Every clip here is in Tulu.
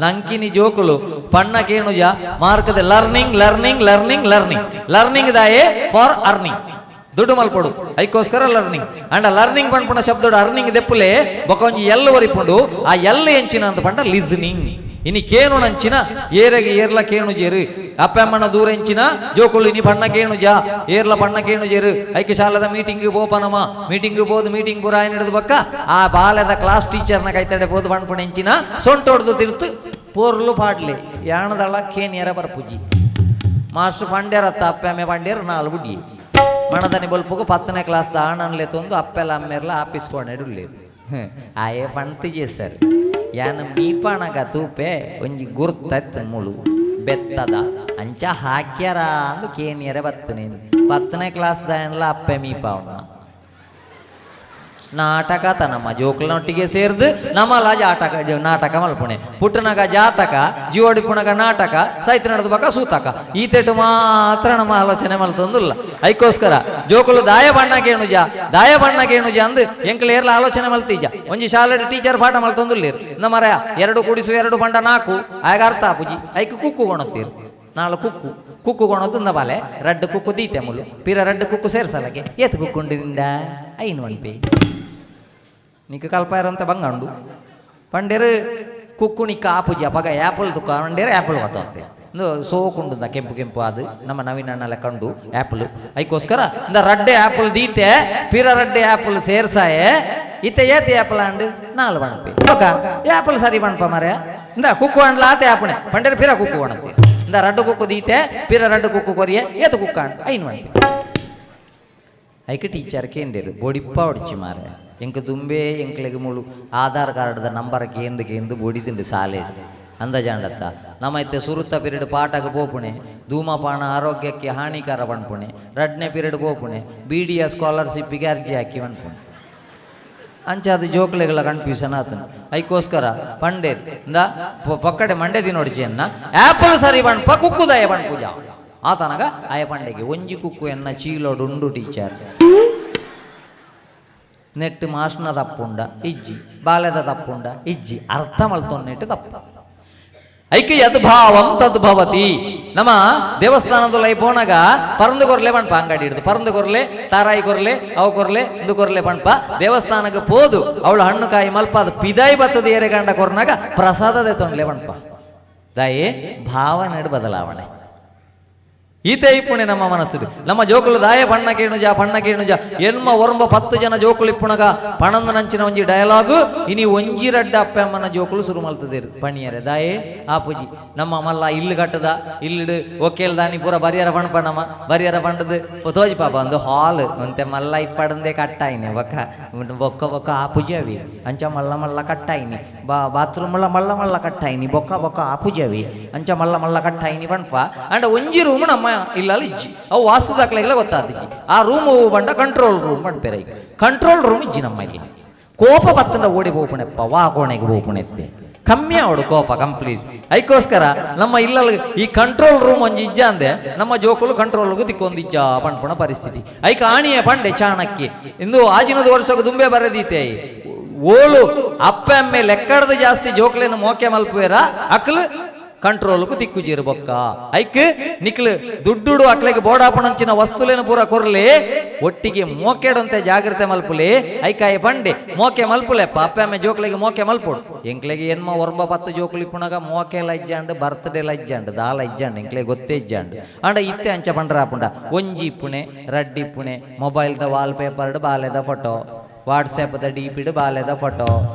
ನಂಕಿನಿ ಜೋಕುಲು ಪಣ್ಣ ಕೇಣುಜ ಮಾರ್ಕದ learning learning learning learning learning ದಾಯೆ ಫಾರ್ ಅರ್ನಿಂಗ್ ದುಡ್ಡು ಮಲ್ಪೊಡು ಐಕೋಸ್ಕರ ಲರ್ನಿಂಗ್ ಅಂಡ ಲರ್ನಿಂಗ್ ಪನ್ಪುನ ಶಬ್ದಡು ಅರ್ನಿಂಗ್ ದೆಪ್ಪುಲೆ ಬೊಕ ಒಂಜಿ ಎಲ್ ಒರಿಪುಂಡು ಆ ಎಲ್ ಎಂಚಿನ ಅಂತ ಪಂಡ ಲಿಸ್ನಿಂಗ್. ಇನಿ ಕೇನು ನಂಚಿನ ಏರೆಗೆ ಏರ್ಲ ಕೇಣು ಜೇರು ಅಪ್ಪಮ್ಮನ ದೂರ ಎಂಚಿನ ಜೋಕುಲು ಇನಿ ಬಣ್ಣ ಕೇಣುಜ ಏರ್ಲ ಬಣ್ಣ ಕೇಣು ಜೇರು ಐಕೆ ಶಾಲದ ಮೀಟಿಂಗ್ ಪೋಪನಮ ಮೀಟಿಂಗ್ ಬೋದು ಮೀಟಿಂಗ್ ಪೂರ ಹಿಡಿದು ಬಕ್ಕ ಆ ಬಾಲ್ಯದ ಕ್ಲಾಸ್ ಟೀಚರ್ನ ಕೈತಡೆ ಬೋದು ಬಣ್ಪುಣ ಎಂಚಿನ ಸೊಂಟೊಡ್ದು ತಿರ್ತು ಪೋರ್ಲು ಪಾಡ್ಲೆ ಯಾಣದಳ ಕೇನಿಯರ ಬರ್ಪುಜಿ ಮಾಸ್ಟರ್ ಪಂಡ್ಯರತ್ತ ಅಪ್ಪಮ್ಮೆ ಪಂಡ್ಯರು ನಾಲ್ ಬುಡಿ ಮಣದನಿ ಬೊಲ್ಪುಗು 10ನೇ ಕ್ಲಾಸ್ ಆಣನ್ಲೆ ತೊಂದು ಅಪ್ಪೆಲ ಅಮ್ಮೆರ್ಲ ಆಫೀಸ್ ಕೊನೆಡುಲ್ಲೇರು ಆಯೆ ಪಂತಿಜೆ ಸರ್ ಯಾನ ಮೀಪಾಣಗ ತೂಪೆ ಒಂಜಿ ಗುರ್ತತ್ ಮುಳು ಬೆತ್ತದ ಅಂಚ ಹಾಕ್ಯಾರ ಅಂದು ಕೇನಿಯರೆ ಬತ್ತನೆ 10ನೇ ಕ್ಲಾಸ್ ದಾಯನ್ಲ ಅಪ್ಪೆ ಮೀಪಾವಣ ನಾಟಕ ತನಮ್ಮ ಜೋಕ್ಲನೊಟ್ಟಿಗೆ ಸೇರ್ದು ನಮ್ಮಲ ಜಾಟಕ ನಾಟಕ ಮಲ್ಪುಣೆ ಪುಟ್ಟನಗ ಜಾತಕ ಜೀವಡಿ ಪುಣಗ ನಾಟಕ ಸೈತ ನಡೆದ ಬಕ ಸೂತಕ ಈತೆಟು ಮಾತ್ರ ನಮ್ಮ ಆಲೋಚನೆ ಮಲ್ತೊಂದುಲ್ಲ. ಐಕೋಸ್ಕರ ಜೋಕುಲು ದಾಯ ಬಣ್ಣ ಕೇಣುಜ ದಾಯ ಬಣ್ಣ ಕೇಣುಜ ಅಂದು ಎಂಕಲ್ ಏರ್ಲ ಆಲೋಚನೆ ಮಲ್ತೀಜ. ಒಂಜಿ ಶಾಲೆ ಟೀಚರ್ ಪಾಠ ಮಲ್ತೊಂದುಲ್ಲೇರು ನಮ್ಮರ 2 ಕೂಡಿಸು 2 ಬಂಡ 4 ಆಗ ಅರ್ಥ ಆಪುಜಿ ಐಕ್ ಕುಕ್ಕು ಕೊಣತ್ತೀರು ನಾಳು ಕುಕ್ಕು ಕುಕ್ಕು ಕೊಣತುಂದ ಬಾಲೆ ರಡ್ಡು ಕುಕ್ಕು ದೀತೆ ಮುಲು ಪೀರ ರಡ್ಡು ಕುಕ್ಕು ಸೇರ್ಸಲಕ್ಕೆ ಏತ್ ಕುಕ್ಕುಂಡಿಂದ ಐನು ಮನ್ಪಿ ನಿಕ್ಕ ಕಲ್ಪಾಯರಂತ ಬಂಗಂಡು ಪಂಡೇರು ಕುಕ್ಕು ನಿಕ್ಕ ಆಪುಜಿ ಅಪಗ ಆ್ಯಪಲ್ ತುಕ್ಕ ಪಂಡೇರು ಆ್ಯಪಲ್ ಗೊತ್ತಂತೆ ಇಂದು ಸೋಕುಂಡುಂದ ಕೆಂಪು ಕೆಂಪು ಅದು ನಮ್ಮ ನವೀನ ಅಣ್ಣಲೆ ಕಂಡು ಆ್ಯಪಲ್ ಐಕೋಸ್ಕರ ಇಂದ ರಡ್ಡೆ ಆ್ಯಪಲ್ ದೀತೆ ಪೀರ ರಡ್ಡೆ ಆ್ಯಪಲ್ ಸೇರ್ಸಾಯೆ ಇತ್ತೆ ಏತೆ ಆ್ಯಪಲ್ ಅಂಡು 4 ಬಣಪಿ ಓಕ ಆ್ಯಪಲ್ ಸರಿ ಬಣಪ ಮರೆ ಇಂದ ಕುಕ್ಕು ಅಂಡ್ಲ ಆತೆ ಆಪಣೆ ಪಂಡೇರು ಪೀರ ಕುಕ್ಕು ಒಣತೆ ಇಂದ ರಡ್ಡು ಕುಕ್ಕು ದೀತೆ ಪೀರ ರಡ್ಡು ಕುಕ್ಕು ಕೊರಿಯೆ ಏತು ಕುಕ್ಕ ಅಂಡು ಐನು ಬಣಪಿ ಐಕೆ ಟೀಚರ್ ಕೇಂಡೇರು ಬೊಡಿಪ್ಪ ಹೊಡಿಚಿ ಮಾರೆ ಎಂಕ ದುಂಬೆ ಎಂಕ್ಲೆಗ್ ಮುಳು ಆಧಾರ್ ಕಾರ್ಡ್ದ ನಂಬರ್ ಕೇಂದು ಕೇಂದು ಬೊಡಿದುಂಡು ಸಾಲೆ ಅಂದಾಜಾಂಡತ್ತ ನಮ್ಮ ಇತ್ತೆ ಸುರುತ್ತ ಪೀರಿಯಡ್ ಪಾಠಕ್ಕೆ ಪೋಪುಣೆ ಧೂಮಪಾನ ಆರೋಗ್ಯಕ್ಕೆ ಹಾನಿಕರ ಪನ್ಪುಣೆ ರಡ್ನೇ ಪೀರಿಯಡ್ ಪೋಪುಣೆ ಬಿ ಡಿ ಎ ಸ್ಕಾಲರ್ಶಿಪ್ಪಿಗೆ ಅರ್ಜಿ ಹಾಕಿ ಪನ್ಪುಣೆ ಅಂಚಾದ ಜೋಕ್ಲೆಗಳ ಕನ್ಫ್ಯೂಷನ್ ಆತನು ಐಕೋಸ್ಕರ ಪಂಡೇರ್ ಇಂದ ಪಕ್ಕಡೆ ಮಂಡೆ ದಿನೋಡಿಚಿ ಅನ್ನ ಆ್ಯಪಲ್ ಸರಿ ಪಣ್ಪ ಕುಕ್ಕುದಾಯ ಪಣ್ಪುಜ ಆತನಗ ಆಯ ಪಂಡೆಗೆ ಒಂಜಿ ಕುಕ್ಕು ಎನ್ನ ಚೀಲೋಡುಂಡು ಟೀಚರ್ ನೆಟ್ಟು ಮಾಸ್ನ ತಪ್ಪುಂಡ ಇಜ್ಜಿ ಬಾಲ್ಯದ ತಪ್ಪುಂಡ ಇಜ್ಜಿ ಅರ್ಥ ಮಲ್ತೊನ್ನೆಟ್ಟು ತಪ್ಪು ಐಕೆ ಯದ್ಭಾವಂ ತದ್ಭವತಿ. ನಮ್ಮ ದೇವಸ್ಥಾನದಲ್ಲಿ ಪೋನಾಗ ಪರಂದು ಕೊರ್ಲೆ ಪಣ್ಪ ಅಂಗಡಿ ಹಿಡಿದು ಪರಂದು ಕೊರ್ಲೆ ತಾರಾಯಿ ಕೊರ್ಲೆ ಅವು ಕೊರ್ಲೆ ಇಂದು ಕೊರ್ಲೆ ಪಣ್ಪ ದೇವಸ್ಥಾನಕ್ಕೆ ಪೋದು ಅವಳು ಹಣ್ಣು ಕಾಯಿ ಮಲ್ಪ ಅದು ಪಿದಾಯಿ ಬತ್ತದ ಏರೆಗಂಡ ಕೊರ್ನಾಗ ಪ್ರಸಾದದೆ ತೊಂಡ್ಲೆ ಪಣ್ಪ ದಾಯಿ ಭಾವನೆ ಬದಲಾವಣೆ ಈತೆ ಇಪ್ಪುಣೆ ನಮ್ಮ ಮನಸ್ಸು ನಮ್ಮ ಜೋಕುಲು ದಾಯ ಬಣ್ಣ ಕೇಣುಜ ಬಣ್ಣ ಕೇಣುಜ ಎನ್ಮ ಒರ್ಂಬ 10 ಜನ ಜೋಕುಲು ಇಪ್ಪುಣಗ ಪಣಂದ ನಂಚಿನ ಒಂಜಿ ಡಯಲಾಗು ಇನಿ ಒಂಜಿ ರಡ್ಡ ಅಪ್ಪೆ ಅಮ್ಮನ ಜೋಕುಲು ಶುರು ಮಲ್ತದೇರು ಪಣಿಯರೆ ದಾಯೆ ಆಪುಜಿ ನಮ್ಮ ಮಲ್ಲ ಇಲ್ಲು ಕಟ್ಟದ ಇಲ್ಲಿಡು ಒಕ್ಕೇಲ್ ದಾನಿ ಪೂರ ಬರಿಯರ ಪಣಪ ನಮ್ಮ ಬರಿಯರ ಪಂಡದು ತೋಜಿ ಪಾಪ ಒಂದು ಹಾಲ್ ಒಂತೆ ಮಲ್ಲ ಇಪ್ಪಡಂದೆ ಕಟ್ಟಾಯಿನಿ ಬೊಕ್ಕ ಬೊಕ್ಕ ಬೊಕ್ಕ ಆಪುಜವಿ ಅಂಚ ಮಲ್ಲ ಮಲ್ಲ ಕಟ್ಟಾಯಿನಿ ಬಾ ಬಾತ್ರೂಮ್ ಮಲ್ಲ ಮಲ್ಲ ಮಲ್ಲ ಕಟ್ಟಾಯಿನಿ ಬೊಕ್ಕ ಬೊಕ್ಕ ಆಪುಜವಿ ಅಂಚ ಮಲ್ಲ ಮಲ್ಲ ಕಟ್ಟಾಯಿನಿ ಪಣಪ ಅಂಡ ಒಂಜಿ ರೂಮ್ ನಮ್ಮ ಇಲ್ಲ ಇಜ್ಜಿ ಅವು ವಾಸ್ತು ದಾಖಲೆಗಳ ಗೊತ್ತಾದಿಜ್ಜಿ ಆ ರೂಮ್ ಬಂಡ ಕಂಟ್ರೋಲ್ ರೂಮ್ ಪೇರೆ ಕಂಟ್ರೋಲ್ ರೂಮ್ ಇಜ್ಜಿ ನಮ್ಮ ಇಲ್ಲ ಕೋಪ ಬತ್ತಂದ ಓಡಿ ಬೋಪುಣೆಪ್ಪ ವಾ ಕೋಣೆಗೆ ಬೋಪುಣೆತ್ತೆ ಕಮ್ಮಿ ಅವಡು ಕೋಪ ಕಂಪ್ಲೀಟ್ ಐಕೋಸ್ಕರ ನಮ್ಮ ಇಲ್ಲ ಈ ಕಂಟ್ರೋಲ್ ರೂಮ್ ಒಂಜಿ ಇಜ್ಜ ಅಂದೆ ನಮ್ಮ ಜೋಕುಲು ಕಂಟ್ರೋಲ್ಗೂ ತಿಕ್ಕೊಂದು ಇಜ್ಜ ಪಣ್ಪುಣ ಪರಿಸ್ಥಿತಿ ಐಕ ಆಣಿಯೇ ಪಂಡೆ ಚಾಣಕ್ಕಿ ಇಂದು ಆಜಿನದ ವರ್ಷಕ್ಕೆ ದುಂಬೆ ಬರದೀತೆ ಓಳು ಅಪ್ಪೆ ಅಮ್ಮೆ ಲೆಕ್ಕಡ್ದು ಜಾಸ್ತಿ ಜೋಕ್ಲೇನು ಮೋಕೆ ಮಲ್ಪುವೇರ ಅಕ್ಲು ಕಂಟ್ರೋಲ್ಕು ತಿಕ್ಕು ಬೊಕ್ಕ ಐಕ್ ನಿಕ್ಲು ದುಡ್ಡುಡು ಅಕ್ಲೆಗೆ ಬೋಡಾಪಣಂಚಿನ ವಸ್ತುಲೇನು ಪೂರ ಕೊರ್ಲಿ ಒಟ್ಟಿಗೆ ಮೋಕೆಡಂತೆ ಜಾಗ್ರತೆ ಮಲ್ಪುಲಿ ಐಕಾಯಿ ಪಂಡೆ ಮೋಕೆ ಮಲ್ಪುಲೆ ಅಪ್ಪೆ ಅಮ್ಮೆ ಜೋಕ್ಲೆಗೆ ಮೋಕೆ ಮಲ್ಪುಡು ಎಂಕ್ಲೆಗೆ ಎನ್ಮ ಒರ್ಂಬ 10 ಜೋಕ್ಲಿ ಪುಣಗ ಮೋಕೆ ಲಜ್ಜಾಂಡು ಬರ್ತ್ಡೇ ಲಜ್ಜಾಂಡು ದಾಲ ಇಜ್ಜಾಂಡು ಎಂಕ್ಲೆಗೆ ಗೊತ್ತೇ ಇಜ್ಜಾಂಡು ಅಂಡ ಇತ್ತೆ ಅಂಚ ಪಂಡ್ರಾಪುಂಡ ಒಂಜಿ ಪುಣೆ ರಡ್ಡಿ ಪುಣೆ ಮೊಬೈಲ್ದ ವಾಲ್ ಪೇಪರ್ಡ್ ಬಾಲೆದ ಫೋಟೋ ವಾಟ್ಸಪ್ದ ಡಿ ಪಿಡು ಬಾಲೆದ ಫೋಟೋ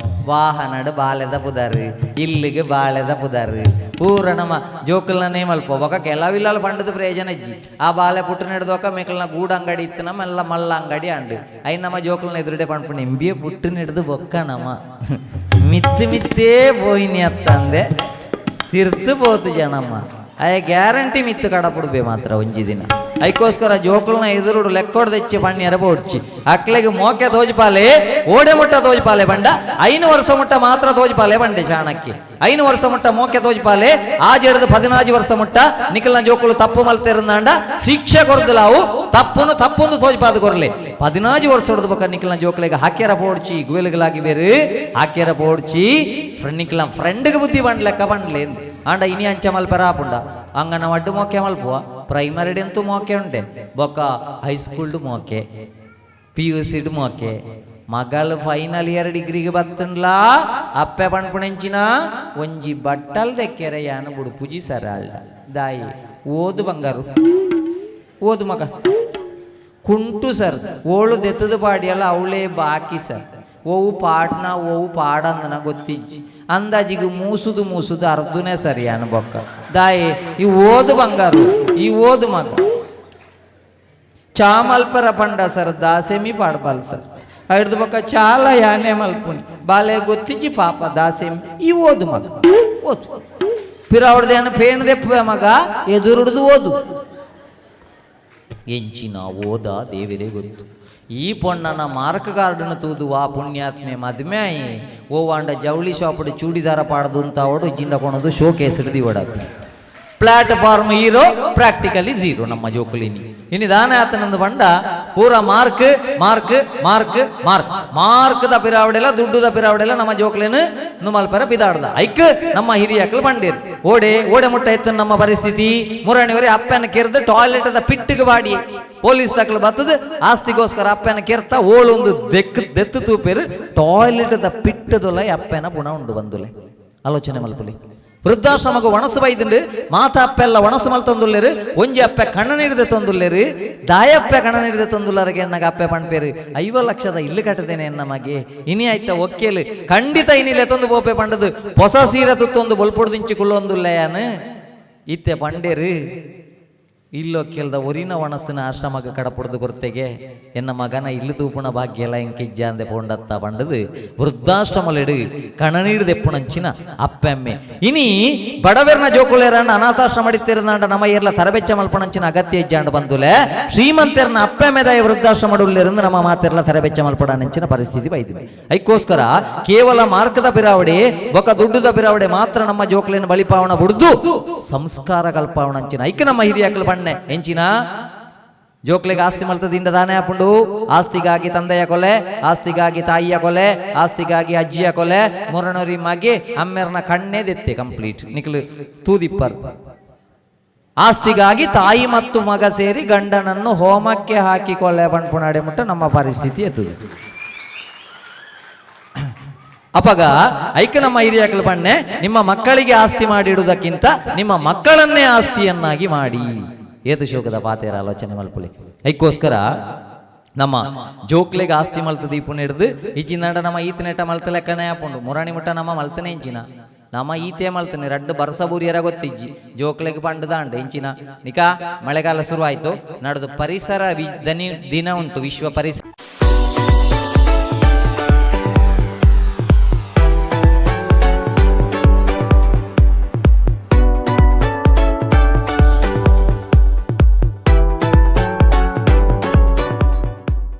ವಾಹನಡು ಬಾಲೆದ ಪುದರ್ ಇಲ್ಲಿಗೆ ಬಾಳೆದ ಪುದರ್ ಪೂರ ನಮ್ಮ ಜೋಕುಲ್ನೇ ಮಲ್ಪ ಬೊಕ ಕೆಲವಿಲ್ಲ ಪಂಡದ ಪ್ರಯೋಜನ ಇಜ್ಜಿ ಆ ಬಾಲೆ ಪುಟ್ಟು ನೆಡ್ದೊಕ ಮೇಕಲ್ನ ಗೂಡು ಅಂಗಡಿ ಇತ್ತು ನಮ್ಮ ಎಲ್ಲ ಮಲ್ಲ ಅಂಗಡಿ ಅಂಡು I ನಮ್ಮ ಜೋಕುಲ್ನ ಎದುರುಡೆ ಪಂಡ್ಪುಣ ಎಂಬಿಯೇ ಪುಟ್ಟು ನೆಡ್ದು ಬೊಕ್ಕ ನಮ್ಮ ಮಿತ್ತು ಮಿತ್ತೇ ಪೋಯಿನಿ ಅತ್ತಂದೆ ತಿರ್ತು ಪೋತು ಜನಮ್ಮ. ಅಯ್ಯ ಗ್ಯಾರಂಟಿ ಮಿತ್ತು ಕಡಪುಡ್ಬೆ ಮಾತ್ರ ಒಂಜಿ ದಿನ. ಐಕೋಸ್ಕರ ಜೋಕುಲ್ನ ಎದುರುಡು ಲೆಕ್ಕೊಡ್ದೆಚ್ಚಿ ಪಣ್ಯರ ಬೋಡ್ಚಿ ಅಕ್ಲೆಗ್ ಮೋಕೆ ತೋಜ್ಪಾಲೆ ಓಡೆ ಮುಟ್ಟ ತೋಜ್ಪಾಲೆ ಬಂಡ 5 ವರ್ಷ ಮುಟ್ಟ ಮಾತ್ರ ತೋಜ್ಪಾಲೆ ಬಂಡೆ ಚಾಣಕ್ಕೆ 5 ವರ್ಷ ಮುಟ್ಟ ಮೋಕೆ ತೋಜ್ಪಾಲೆ ಆಜೆಡ್ದು 14 ವರ್ಷ ಮುಟ್ಟ ನಿಖಲ್ನ ಜೋಕುಲು ತಪ್ಪು ಮಲ್ತೆರಂದಾಂಡ ಶಿಕ್ಷೆ ಕೊರ್ದಲಾವು ತಪ್ಪುನು ತಪ್ಪೊಂದು ತೋಜ್ಪಾದ ಕೊರ್ಲೆ 14 ವರ್ಷ ಹೊಡೆದ ಬಕ್ಕ ನಿಖಲ್ನ ಜೋಕುಲೆಗ್ ಹಾಕ್ಯರ ಬೋಡ್ಚಿ ಗುವೆಲ್ಗಳಾಗಿ ಬೇರು ಹಾಕ್ಯರ ಬೋಡ್ಚಿ ನಿಖಲ್ನ ಫ್ರೆಂಡ್ಗೆ ಬುದ್ಧಿ ಬಂಡ್ಲೆಕ್ಕ ಬಂಡ್ಲೆ ಆಂಡ ಇನಿ ಅಂಚ ಮಲ್ಪರ ಆಪುಂಡ ಅಂಗನ ವಡ್ಡು ಮೋಕೆ ಮಲ್ಪುವ ಪ್ರೈಮರಿಡ್ ಎಂತೂ ಮೋಕೆ ಉಂಟೆ ಬೊಕ್ಕ ಹೈಸ್ಕೂಲ್ಡು ಮೋಕೆ ಪಿ ಯು ಸಿಡ್ ಮೋಕೆ ಮಗಳು ಫೈನಲ್ ಇಯರ್ ಡಿಗ್ರಿಗೆ ಬತ್ತುಂಡ್ಲಾ ಅಪ್ಪೆ ಪಣ್ಪುಣೆಂಚಿನ ಒಂಜಿ ಬಟ್ಟಲ್ ದೆಕ್ಕೆರೆ ಯಾನ ಬುಡುಪುಜಿ ಸರ ಅಲ್ಲ ದಾಯಿ ಓದು ಬಂಗಾರು ಓದು ಮಗ ಕುಂಟು ಸರ್ ಓಳು ದೆತ್ತದ ಪಾಡಿಯಲ್ಲ ಅವಳೇ ಬಾಕಿ ಸರ್ ಓವು ಪಾಡ್ನ ಓವು ಪಾಡಂದನ ಗೊತ್ತಿಜ್ಜಿ ಅಂದಾಜಿಗೆ ಮೂಸುದು ಮೂಸುದು ಅರ್ಧನೇ ಸರಿ ಬೊಕ್ಕ ದಾಯಿ ಈ ಓದು ಬಂಗಾರು ಈ ಓದು ಮಗ ಚಾ ಮಲ್ಪರ ಪಂಡ ಸರ್ ದಾಸೆಮಿ ಪಾಡ್ಬಾಲ್ ಸರ್ ಹಿಡ್ದು ಬೊಕ್ಕ ಚಾಲ ಯಾನೆ ಮಲ್ಪುನಿ ಬಾಲೆ ಗೊತ್ತಿಜ್ಜಿ ಪಾಪ ದಾಸೆಮಿ ಈ ಓದು ಮಗ ಓದು ಪಿರಾವಡ್ದೇನ ಪೇಣದೆಪ್ಪುವೆ ಮಗ ಎದುರುಡ್ದು ಓದು ಎಂಚಿನ ಓದ ದೇವರೇ ಗೊತ್ತು. ಈ ಪೊಣ್ಣನ ಮಾರ್ಕ್ ಕಾರ್ಡನ್ನು ತೂದು ವಾ ಪುಣ್ಯಾತ್ಮೆ ಮದ್ಮೆ ಆಯಿ ಓ ವಾಂಡ ಜವಳಿ ಶಾಪಡು ಚೂಡಿದಾರ ಪಾಡ್ದು ಅಂತ ಅವಡು ಜಿಂಡ ಕೊಣದು ಶೋ ಕೇಸ್ ಹಿಡ್ದು ಓಡ ಪ್ಲಾಟ್ಫಾರ್ಮ್ ಹೀರೋ ಪ್ರಾಕ್ಟಿಕಲಿ ಝೀರೋ ನಮ್ಮ ಜೋಕುಲಿನಿ. ಇನಿ ದಾನ ಆತನಂದು ಬಂಡ ಪೂರ mark mark mark mark mark the ಪಿರಾವಡೆಲ್ಲ ದುಡ್ಡು the ಪಿರಾವಡೆಲ್ಲ ನಮ್ಮ ಜೋಕುಲೇನು ನುಮಲ್ಪರ ಬಿದಾಡ್ದ ಐಕ್ ನಮ್ಮ ಹಿರಿಯಕಲು ಬಂಡೇರು ಓಡೆ ಓಡೆ ಮುಟ್ಟ ಎತ್ತ ನಮ್ಮ ಪರಿಸ್ಥಿತಿ ಮುರಣಿವರೆ ಅಪ್ಪನ ಕೆರೆದು ಟಾಯ್ಲೆಟ್ the ಪಿಟ್ಟಿಗೆ ಬಾಡಿ ಪೊಲೀಸ್ ತಕಲು ಬತ್ತದ ಆಸ್ತಿಗೋಸ್ಕರ ಅಪ್ಪನ ಕೆರ್ತ ಓಳೊಂದು ದೆಕ್ ದೆತ್ತು ತೂಪೇರು ಟಾಯ್ಲೆಟ್ the ಪಿಟ್ಟದೊಲ ಅಪ್ಪನ ಪುಣ ಉಂಡು ಬಂದುಲೆ ಆಲೋಚನೆ ಮಲ್ಪುಲಿ. ವೃದ್ಧಾಶ್ರಮకు ಒಣಸು ಬೈದುಂಡು ಮಾತ ಅಪ್ಪೆಲ್ಲ ಒಣಸು ಮಲ್ ತಂದುಲ್ಲೇರು ಒಂಜಿ ಅಪ್ಪೆ ಕಣ್ಣ ನೀಡಿದ ತಂದುಲ್ಲೇರು ದಾಯಪ್ಪೆ ಕಣ್ಣ ನೀಡಿದ ತಂದುಲ್ಲರಿಗೆ ಎನ್ನಾಗ ಅಪ್ಪೆ ಪಣ್ಪೇರು 50 ಲಕ್ಷದ ಇಲ್ಲು ಕಟ್ಟದೇನೆ ಎನ್ನ ಮಗೆ ಇನಿ ಆಯ್ತ ಒಕ್ಕೇಲು ಖಂಡಿತ ಇನಿಲೆ ತಂದು ಬೋಪೆ ಪಂಡದು ಹೊಸ ಸೀರೆ ತುತ್ತೊಂದು ಬೊಲ್ಪೊಡ್ದಿಂಚಿ ಕುಲ್ಲೊಂದುಲ್ಲೆಯಾನು ಇತ್ತೆ ಪಂಡೇರು ಇಲ್ಲೋ ಕೇಳ್ದ ಒರಿನ ಒಣಸಿನ ಆಶ್ರಮಕ್ಕೆ ಕಡಪುಡ್ದು ಕೊರ್ತೆಗೆ ಎನ್ನ ಮಗನ ಇಲ್ಲು ತೂಪುಣ ಭಾಗ್ಯಲ ಎಂಕಿಜ್ಜಾಂದೆ ಪೋಂಡತ್ತ ಪಂಡದು ವೃದ್ಧಾಶ್ರಮಲೆಡು ಕಣನೀರು ದೆಪ್ಪುಣಂಚಿನ ಅಪ್ಪೆಮ್ಮೆ ಇನಿ ಬಡವೆರ್ನ ಜೋಕುಲೇರಂಡ ಅನಾಥಾಶ್ರಮ ಅಡಿತಿರಂಡ ನಮ್ಮ ಏರ್ಲ ತರಬೆಚ್ಚ ಮಲ್ಪಣಂಚಿನ ಅಗತ್ಯ ಇಜ್ಜಾಂಡ ಬಂದುಲೆ ಶ್ರೀಮಂತೆರ್ನ ಅಪ್ಪೆಮ್ಮೆದಾಯ ವೃದ್ಧಾಶ್ರಮ ಉಳ್ಳಿರಂದು ನಮ್ಮ ಮಾತೆರ್ಲ ತರಬೆಚ್ಚ ಮಲ್ಪಡಂಚಿನ ಪರಿಸ್ಥಿತಿ ಬೈದು. ಐಕ್ಕೋಸ್ಕರ ಕೇವಲ ಮಾರ್ಕದ ಬಿರಾವಡೆ ಬೊಕ ದುಡ್ಡುದ ಬಿರಾವಡೆ ಮಾತ್ರ ನಮ್ಮ ಜೋಕುಲೇನ ಬಲಿಪಾವಣ ಬುಡ್ದು ಸಂಸ್ಕಾರ ಕಲ್ಪಾವಣಂಚಿನ ಐಕ್ ನಮ್ಮ ಹಿರಿಯಾಕಲು ಬಣ್ಣೆ ಎಂಚಿನ ಜೋಕ್ಲಿಗೆ ಆಸ್ತಿ ಮಲ್ತದಿಂದ ದಾನೆ ಹಾಪುಂಡು ಆಸ್ತಿಗಾಗಿ ತಂದೆಯ ಕೊಲೆ ಆಸ್ತಿಗಾಗಿ ತಾಯಿಯ ಕೊಲೆ ಆಸ್ತಿಗಾಗಿ ಅಜ್ಜಿಯ ಕೊಲೆ ಮುರಣರಿ ಮಗಿ ಅಮ್ಮೆರ್ನ ಕಣ್ಣೇ ದೆತ್ತೆ ಕಂಪ್ಲೀಟ್ ನಿಕ್ಲು ತೂದಿಪ್ಪರ್ ಆಸ್ತಿಗಾಗಿ ತಾಯಿ ಮತ್ತು ಮಗ ಸೇರಿ ಗಂಡನನ್ನು ಹೋಮಕ್ಕೆ ಹಾಕಿ ಕೊಲೆ ಬಣ್ಪುಣಾಡೆ ಮುಟ್ಟ ನಮ್ಮ ಪರಿಸ್ಥಿತಿ ಎತ್ತುದು. ಅಪಗ ಐಕ ನಮ್ಮ ಹಿರಿಯಾಕಲು ಬಣ್ಣೆ ನಿಮ್ಮ ಮಕ್ಕಳಿಗೆ ಆಸ್ತಿ ಮಾಡಿಡುವುದಕ್ಕಿಂತ ನಿಮ್ಮ ಮಕ್ಕಳನ್ನೇ ಆಸ್ತಿಯನ್ನಾಗಿ ಮಾಡಿ ಏತು ಶೋಕದ ಪಾತೆರ ಆಲೋಚನೆ ಮಲ್ಪುಲಿ. ಐಕ್ಕೋಸ್ಕರ ನಮ್ಮ ಜೋಕ್ಲೆಗೆ ಆಸ್ತಿ ಮಲ್ತ ದೀಪು ಹಿಡ್ದು ಇಜ್ಜಿನಾಡ ನಮ್ಮ ಈತ ನೆಟ ಮಲ್ತ ಲೆಕ್ಕನೇ ಹಾಪುಂಡು ಮುರಾಣಿ ಮುಟ್ಟ ನಮ್ಮ ಮಲ್ತನೆ ಇಂಚಿನ ನಮ್ಮ ಈತೆ ಮಲ್ತನೆ ರಡ್ಡು ಬರ್ಸ ಬೂರಿಯರ ಗೊತ್ತಿಜ್ಜಿ ಜೋಕ್ಲೆಗೆ ಪಂಡು ದಾಂಡು ಇಂಚಿನ ನಿಕಾ ಮಳೆಗಾಲ ಶುರುವಾಯ್ತು ನಡೆದು ಪರಿಸರ ದಿನ ಉಂಟು ವಿಶ್ವ ಪರಿಸರ.